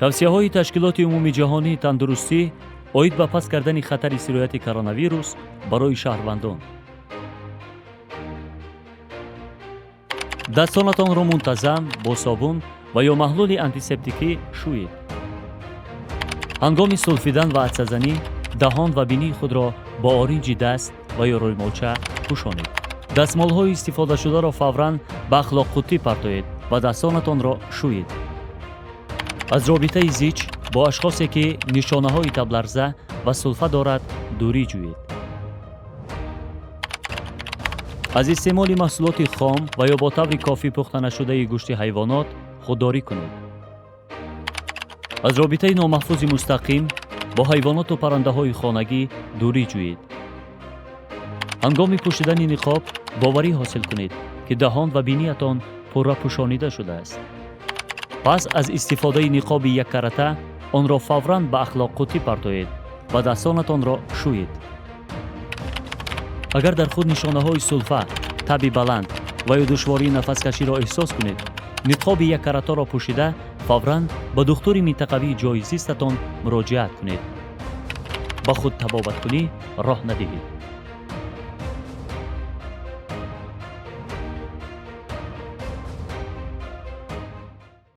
Тавсияҳои Ташкилоти Умумиҷаҳонии тандурустӣ оид ба паст кардани хатари сирояти коронавирус барои шаҳрвандон. Дастонатонро мунтазам бо собун ва ё маҳлули антисептикӣ шӯед. Ҳангоми сулфидан ва атсазанӣ даҳон ва бинии худро бо оринҷи даст ва ё рӯймолча пӯшонед. Дастмолҳои истифодашударо фавран ба ахлоққуттӣ партоед ва дастонатонро шӯед. Аз робитаи зич бо ашхосе, ки нишонаҳои табларза ва сулфа дорад, дурӣ ҷӯед. Аз истеъмоли маҳсулоти хом ва ё бо таври кофӣ пухта нашудаи гӯшти ҳайвонот худдорӣ кунед. Аз робитаи номаҳфузи мустақим бо ҳайвоноту паррандаҳои хонагӣ дурӣ ҷӯед. Ҳангоми пӯшидани ниқоб боварӣ ҳосил кунед, ки даҳон ва биниятон пурра пӯшонида шудааст. Пас аз истифодаи ниқоби яккарата онро фавран ба ахлоққуттӣ партоед ва дастонатонро шӯед. Агар дар худ нишонаҳои сулфа, таби баланд ва ё душвории нафаскаширо эҳсос кунед, ниқоби яккаратаро пӯшида фавран ба духтури минтақавии ҷойи зистатон муроҷиат кунед. Ба худ табобаткунӣ роҳ надиҳед.